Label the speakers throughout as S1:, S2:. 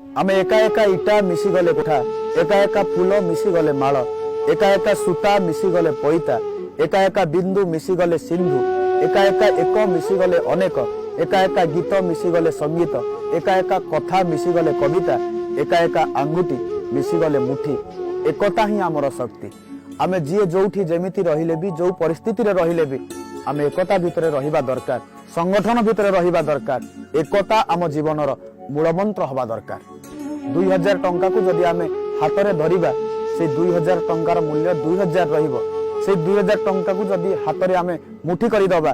S1: ଆମେ ଏକା ଏକା ଇଟା ମିଶିଗଲେ କୋଠା, ଏକା ଏକା ଫୁଲ ମିଶିଗଲେ ମାଳ, ଏକା ଏକା ସୂତା ମିଶିଗଲେ ପଇତା, ଏକା ଏକା ବିନ୍ଦୁ ମିଶିଗଲେ ସିନ୍ଧୁ, ଏକା ଏକା ଏକ ମିଶିଗଲେ ଅନେକ, ଏକା ଏକା ଗୀତ ମିଶିଗଲେ ସଙ୍ଗୀତ, ଏକା ଏକା କଥା ମିଶିଗଲେ କବିତା, ଏକା ଏକା ଆଙ୍ଗୁଠି ମିଶିଗଲେ ମୁଠି। ଏକତା ହିଁ ଆମର ଶକ୍ତି। ଆମେ ଯିଏ ଯୋଉଠି ଯେମିତି ରହିଲେ ବି, ଯୋଉ ପରିସ୍ଥିତିରେ ରହିଲେ ବି, ଆମେ ଏକତା ଭିତରେ ରହିବା ଦରକାର, ସଂଗଠନ ଭିତରେ ରହିବା ଦରକାର। ଏକତା ଆମ ଜୀବନର ମୂଳମନ୍ତ୍ର ହବା ଦରକାର। 2000 ଟଙ୍କାକୁ ଯଦି ଆମେ ହାତରେ ଧରିବା, ସେଇ 2000 ଟଙ୍କାର ମୂଲ୍ୟ 2000 ରହିବ। ସେଇ 2000 ଟଙ୍କାକୁ ଯଦି ହାତରେ ଆମେ ମୁଠି କରିଦବା,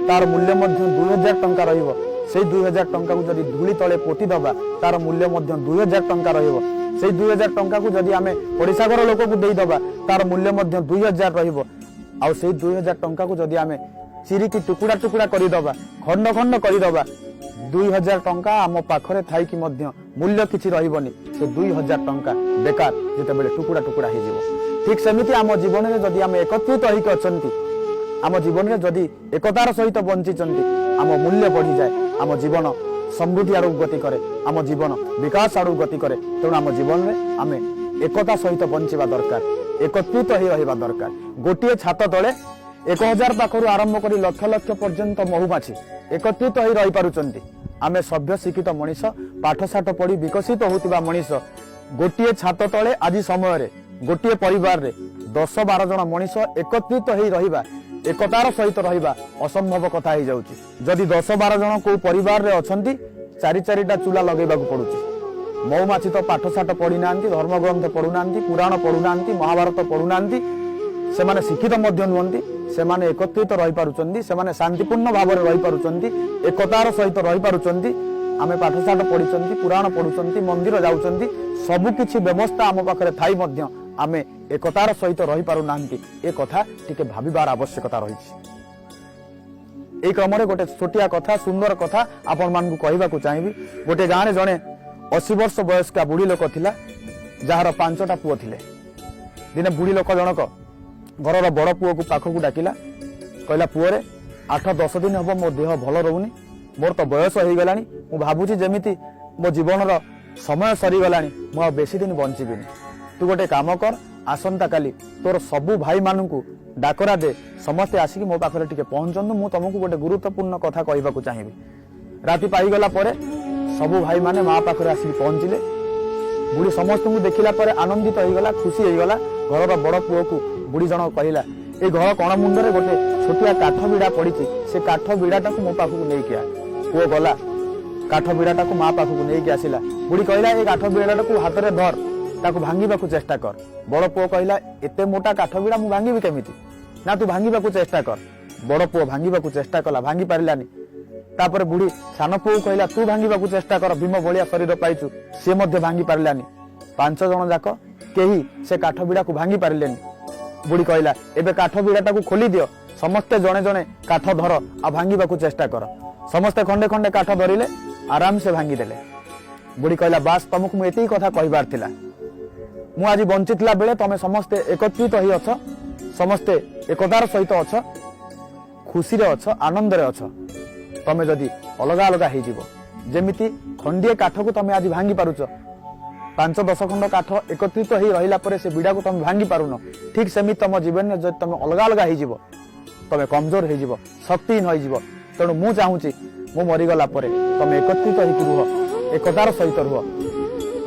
S1: ତାର ମୂଲ୍ୟ ମଧ୍ୟ 2000 ଟଙ୍କା ରହିବ। ସେଇ 2000 ଟଙ୍କାକୁ ଯଦି ଧୂଳି ତଳେ ପୋତି ଦବା, ତାର ମୂଲ୍ୟ ମଧ୍ୟ 2000 ଟଙ୍କା ରହିବ। ସେଇ 2000 ଟଙ୍କାକୁ ଯଦି ଆମେ ପଡ଼ିଶା ଘର ଲୋକକୁ ଦେଇଦବା, ତାର ମୂଲ୍ୟ ମଧ୍ୟ 2000 ରହିବ। ଆଉ ସେଇ 2000 ଟଙ୍କାକୁ ଯଦି ଆମେ ଚିରିକି ଟୁକୁଡ଼ା ଟୁକୁଡ଼ା କରିଦବା, ଖଣ୍ଡ ଖଣ୍ଡ କରିଦବା, 2000 ଟଙ୍କା ଆମ ପାଖରେ ଥାଇକି ମଧ୍ୟ ମୂଲ୍ୟ କିଛି ରହିବନି। ସେ 2000 ଟଙ୍କା ବେକାର, ଯେତେବେଳେ ଟୁକୁଡ଼ା ଟୁକୁଡ଼ା ହେଇଯିବ। ଠିକ ସେମିତି ଆମ ଜୀବନରେ ଯଦି ଆମେ ଏକତ୍ରିତ ହେଇକି ଅଛନ୍ତି, ଆମ ଜୀବନରେ ଯଦି ଏକତାର ସହିତ ବଞ୍ଚିଛନ୍ତି, ଆମ ମୂଲ୍ୟ ବଢିଯାଏ, ଆମ ଜୀବନ ସମୃଦ୍ଧି ଆଡ଼କୁ ଗତି କରେ, ଆମ ଜୀବନ ବିକାଶ ଆଡ଼କୁ ଗତି କରେ। ତେଣୁ ଆମ ଜୀବନରେ ଆମେ ଏକତା ସହିତ ବଞ୍ଚିବା ଦରକାର, ଏକତ୍ରିତ ହେଇ ରହିବା ଦରକାର। ଗୋଟିଏ ଛାତ ତଳେ 1000 ପାଖରୁ ଆରମ୍ଭ କରି ଲକ୍ଷ ଲକ୍ଷ ପର୍ଯ୍ୟନ୍ତ ମହୁମାଛି ଏକତ୍ରିତ ହେଇ ରହିପାରୁଛନ୍ତି। ଆମେ ସଭ୍ୟ ଶିକ୍ଷିତ ମଣିଷ, ପାଠଶାଠ ପଢି ବିକଶିତ ହେଉଥିବା ମଣିଷ, ଗୋଟିଏ ଛାତ ତଳେ ଆଜି ସମୟରେ ଗୋଟିଏ ପରିବାରରେ 10-12 ଜଣ ମଣିଷ ଏକତ୍ରିତ ହେଇ ରହିବା, ଏକତାର ସହିତ ରହିବା ଅସମ୍ଭବ କଥା ହେଇଯାଉଛି। ଯଦି 10-12 ଜଣ କୋଉ ପରିବାରରେ ଅଛନ୍ତି, ଚାରି ଚାରିଟା ଚୁଲା ଲଗେଇବାକୁ ପଡୁଛି। ମହୁମାଛି ତ ପାଠଶାଠ ପଢିନାହାନ୍ତି, ଧର୍ମଗ୍ରନ୍ଥ ପଢୁନାହାନ୍ତି, ପୁରାଣ ପଢୁନାହାନ୍ତି, ମହାଭାରତ ପଢୁନାହାନ୍ତି, ସେମାନେ ଶିକ୍ଷିତ ମଧ୍ୟ ନୁହନ୍ତି। ସେମାନେ ଏକତ୍ରିତ ରହିପାରୁଛନ୍ତି, ସେମାନେ ଶାନ୍ତିପୂର୍ଣ୍ଣ ଭାବରେ ରହିପାରୁଛନ୍ତି, ଏକତାର ସହିତ ରହିପାରୁଛନ୍ତି। ଆମେ ପାଠଶାଠ ପଢିଛନ୍ତି, ପୁରାଣ ପଢୁଛନ୍ତି, ମନ୍ଦିର ଯାଉଛନ୍ତି, ସବୁ କିଛି ବ୍ୟବସ୍ଥା ଆମ ପାଖରେ ଥାଇ ମଧ୍ୟ ଆମେ ଏକତାର ସହିତ ରହିପାରୁନାହାନ୍ତି। ଏ କଥା ଟିକେ ଭାବିବାର ଆବଶ୍ୟକତା ରହିଛି। ଏଇ କ୍ରମରେ ଗୋଟେ ଛୋଟିଆ କଥା, ସୁନ୍ଦର କଥା ଆପଣମାନଙ୍କୁ କହିବାକୁ ଚାହିଁବି। ଗୋଟେ ଗାଁରେ ଜଣେ 80 ବର୍ଷ ବୟସ୍କା ବୁଢୀ ଲୋକ ଥିଲା, ଯାହାର ପାଞ୍ଚଟା ପୁଅ ଥିଲେ। ଦିନେ ବୁଢୀ ଲୋକ ଜଣକ ଘରର ବଡ ପୁଅକୁ ପାଖକୁ ଡାକିଲା। କହିଲା, "ପୁଅରେ, 8-10 ଦିନ ହବ ମୋ ଦେହ ଭଲ ରହୁନି। ମୋର ତ ବୟସ ହେଇଗଲାଣି। ମୁଁ ଭାବୁଛି ଯେମିତି ମୋ ଜୀବନର ସମୟ ସରିଗଲାଣି, ମୁଁ ଆଉ ବେଶୀ ଦିନ ବଞ୍ଚିବିନି। ତୁ ଗୋଟେ କାମ କର, ଆସନ୍ତାକାଲି ତୋର ସବୁ ଭାଇମାନଙ୍କୁ ଡାକରା ଦେ, ସମସ୍ତେ ଆସିକି ମୋ ପାଖରେ ଟିକେ ପହଞ୍ଚନ୍ତୁ। ମୁଁ ତମକୁ ଗୋଟେ ଗୁରୁତ୍ୱପୂର୍ଣ୍ଣ କଥା କହିବାକୁ ଚାହିଁବି।" ରାତି ପାଇଗଲା ପରେ ସବୁ ଭାଇମାନେ ମା ପାଖରେ ଆସିକି ପହଞ୍ଚିଲେ। ବୁଢୀ ସମସ୍ତଙ୍କୁ ଦେଖିଲା ପରେ ଆନନ୍ଦିତ ହେଇଗଲା, ଖୁସି ହେଇଗଲା। ଘରର ବଡ ପୁଅକୁ ବୁଢୀ ଜଣକ କହିଲା, "ଏଇ ଘର କଣ ମୁଣ୍ଡରେ ଗୋଟେ ଛୋଟିଆ କାଠ ବିଡା ପଡିଛି, ସେ କାଠ ବିଡାଟାକୁ ମୋ ପାଖକୁ ନେଇକି ଆ।" ପୁଅ ଗଲା, କାଠ ବିଡାଟାକୁ ମା ପାଖକୁ ନେଇକି ଆସିଲା। ବୁଢୀ କହିଲା, "ଏଇ କାଠ ବିଡାଟାକୁ ହାତରେ ଧର, ତାକୁ ଭାଙ୍ଗିବାକୁ ଚେଷ୍ଟା କର।" ବଡ ପୁଅ କହିଲା, "ଏତେ ମୋଟା କାଠ ବିଡା ମୁଁ ଭାଙ୍ଗିବି କେମିତି?" "ନା, ତୁ ଭାଙ୍ଗିବାକୁ ଚେଷ୍ଟା କର।" ବଡ ପୁଅ ଭାଙ୍ଗିବାକୁ ଚେଷ୍ଟା କଲା, ଭାଙ୍ଗି ପାରିଲାନି। ତାପରେ ବୁଢୀ ସାନ ପୁଅକୁ କହିଲା, "ତୁ ଭାଙ୍ଗିବାକୁ ଚେଷ୍ଟା କର, ଭୀମ ଭଳିଆ ଶରୀର ପାଇଛୁ।" ସିଏ ମଧ୍ୟ ଭାଙ୍ଗି ପାରିଲାନି। ପାଞ୍ଚ ଜଣ ଯାକ କେହି ସେ କାଠ ବିଡାକୁ ଭାଙ୍ଗି ପାରିଲେନି। ବୁଢୀ କହିଲା, "ଏବେ କାଠ ବିଡାଟାକୁ ଖୋଲି ଦିଅ, ସମସ୍ତେ ଜଣେ ଜଣେ କାଠ ଧର ଆଉ ଭାଙ୍ଗିବାକୁ ଚେଷ୍ଟା କର।" ସମସ୍ତେ ଖଣ୍ଡେ ଖଣ୍ଡେ କାଠ ଧରିଲେ, ଆରାମସେ ଭାଙ୍ଗିଦେଲେ। ବୁଢୀ କହିଲା, "ବାସ୍, ତମକୁ ମୁଁ ଏତିକି କଥା କହିବାର ଥିଲା। ମୁଁ ଆଜି ବଞ୍ଚିଥିଲା ବେଳେ ତମେ ସମସ୍ତେ ଏକତ୍ରିତ ହେଇ ଅଛ, ସମସ୍ତେ ଏକତାର ସହିତ ଅଛ, ଖୁସିରେ ଅଛ, ଆନନ୍ଦରେ ଅଛ। ତମେ ଯଦି ଅଲଗା ଅଲଗା ହେଇଯିବ, ଯେମିତି ଖଣ୍ଡିଏ କାଠକୁ ତମେ ଆଜି ଭାଙ୍ଗି ପାରୁଛ, 5-10 ଖଣ୍ଡ କାଠ ଏକତ୍ରିତ ହେଇ ରହିଲା ପରେ ସେ ବିଡାକୁ ତମେ ଭାଙ୍ଗି ପାରୁନ, ଠିକ ସେମିତି ତମ ଜୀବନରେ ଯଦି ତମେ ଅଲଗା ଅଲଗା ହେଇଯିବ, ତମେ କମଜୋର ହେଇଯିବ, ଶକ୍ତିହୀନ ହେଇଯିବ। ତେଣୁ ମୁଁ ଚାହୁଁଛି, ମୁଁ ମରିଗଲା ପରେ ତମେ ଏକତ୍ରିତ ହେଇକି ରୁହ, ଏକତାର ସହିତ ରୁହ।"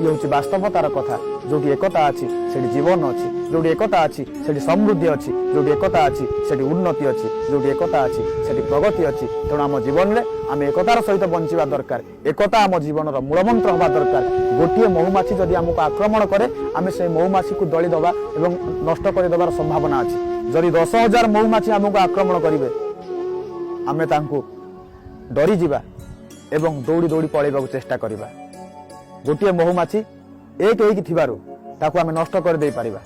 S1: ଇଏ ହେଉଛି ବାସ୍ତବତାର କଥା। ଯୋଉଠି ଏକତା ଅଛି, ସେଠି ଜୀବନ ଅଛି। ଯୋଉଠି ଏକତା ଅଛି, ସେଠି ସମୃଦ୍ଧି ଅଛି। ଯୋଉଠି ଏକତା ଅଛି, ସେଠି ଉନ୍ନତି ଅଛି। ଯୋଉଠି ଏକତା ଅଛି, ସେଠି ପ୍ରଗତି ଅଛି। ତେଣୁ ଆମ ଜୀବନରେ ଆମେ ଏକତାର ସହିତ ବଞ୍ଚିବା ଦରକାର। ଏକତା ଆମ ଜୀବନର ମୂଳମନ୍ତ୍ର ହେବା ଦରକାର। ଗୋଟିଏ ମହୁମାଛି ଯଦି ଆମକୁ ଆକ୍ରମଣ କରେ, ଆମେ ସେଇ ମହୁମାଛିକୁ ଦଳି ଦବା ଏବଂ ନଷ୍ଟ କରିଦେବାର ସମ୍ଭାବନା ଅଛି। ଯଦି 10,000 ମହୁମାଛି ଆମକୁ ଆକ୍ରମଣ କରିବେ, ଆମେ ତାଙ୍କୁ ଡରିଯିବା ଏବଂ ଦୌଡ଼ି ଦୌଡ଼ି ପଳେଇବାକୁ ଚେଷ୍ଟା କରିବା। ଗୋଟିଏ ମହୁମାଛି ଏକ ହେଇକି ଥିବାରୁ ତାକୁ ଆମେ ନଷ୍ଟ କରିଦେଇ ପାରିବା।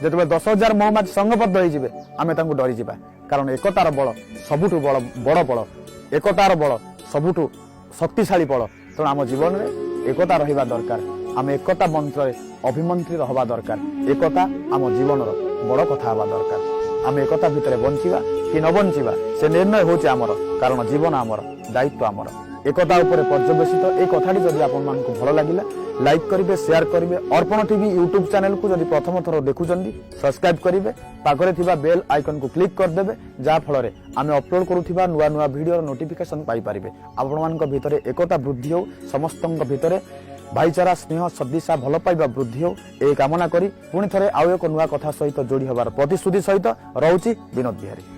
S1: ଯେତେବେଳେ 10,000 ମହୁମାଛି ସଂଘବଦ୍ଧ ହେଇଯିବେ, ଆମେ ତାଙ୍କୁ ଡରିଯିବା। କାରଣ ଏକତାର ବଳ ସବୁଠୁ ବଳ, ବଡ଼ ବଳ। ଏକତାର ବଳ ସବୁଠୁ ଶକ୍ତିଶାଳୀ ବଳ। ତେଣୁ ଆମ ଜୀବନରେ ଏକତା ରହିବା ଦରକାର। ଆମେ ଏକତା ମନ୍ତ୍ରରେ ଅଭିମନ୍ତ୍ରିତ ହେବା ଦରକାର। ଏକତା ଆମ ଜୀବନର ବଡ଼ କଥା ହେବା ଦରକାର। ଆମେ ଏକତା ଭିତରେ ବଞ୍ଚିବା କି ନ ବଞ୍ଚିବା, ସେ ନିର୍ଣ୍ଣୟ ହେଉଛି ଆମର। କାରଣ ଜୀବନ ଆମର, ଦାୟିତ୍ୱ ଆମର। ଏକତା ଉପରେ ପର୍ଯ୍ୟବସିତ ଏଇ କଥାଟି ଯଦି ଆପଣମାନଙ୍କୁ ଭଲ ଲାଗିଲା, ଲାଇକ୍ କରିବେ, ସେୟାର କରିବେ। ଅର୍ପଣ ଟିଭି ୟୁଟ୍ୟୁବ ଚ୍ୟାନେଲକୁ ଯଦି ପ୍ରଥମ ଥର ଦେଖୁଛନ୍ତି, ସବସ୍କ୍ରାଇବ କରିବେ, ପାଖରେ ଥିବା ବେଲ୍ ଆଇକନକୁ କ୍ଲିକ୍ କରିଦେବେ, ଯାହାଫଳରେ ଆମେ ଅପଲୋଡ କରୁଥିବା ନୂଆ ନୂଆ ଭିଡ଼ିଓର ନୋଟିଫିକେସନ ପାଇପାରିବେ। ଆପଣମାନଙ୍କ ଭିତରେ ଏକତା ବୃଦ୍ଧି ହେଉ, ସମସ୍ତଙ୍କ ଭିତରେ ଭାଇଚାରା, ସ୍ନେହ, ସଦିଚ୍ଛା, ଭଲ ପାଇବା ବୃଦ୍ଧି ହେଉ, ଏହି କାମନା କରି ପୁଣି ଥରେ ଆଉ ଏକ ନୂଆ କଥା ସହିତ ଯୋଡ଼ି ହେବାର ପ୍ରତିଶ୍ରୁତି ସହିତ ରହୁଛି। ବିନୋଦ ବିହାରୀ।